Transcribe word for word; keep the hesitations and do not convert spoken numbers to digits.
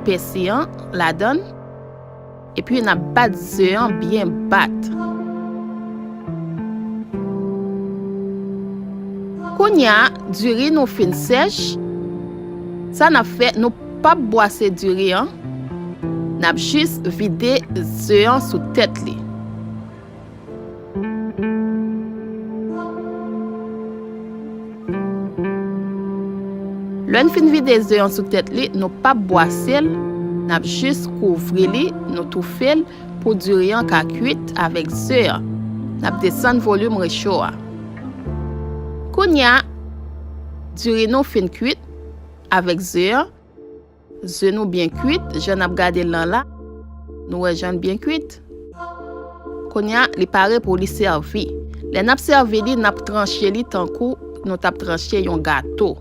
pèsi an ladan l. Epi n ap bat ze an byen bat. Kounye a, diri nou fin sèch. Sa n ap fè, nou p ap bwase diri an. N ap jis vide ze an sou tèt li. Lè n fin vide ze an sou tèt li, nou p ap bwase l, n ap jis kouvri li, nou toufe l pou diri an ka kwit avèk ze an. N ap desann volim recho a. Kounye a, diri nou fin kwit avèk ze an. Ze nou byen kwit, jan n ap gade l lan la, nou wè jan l byen kwit. Kounye a, li pare pou li sèvi. Lè n ap sèvi li, n ap tranche li tankou nou t ap tranche yon gato.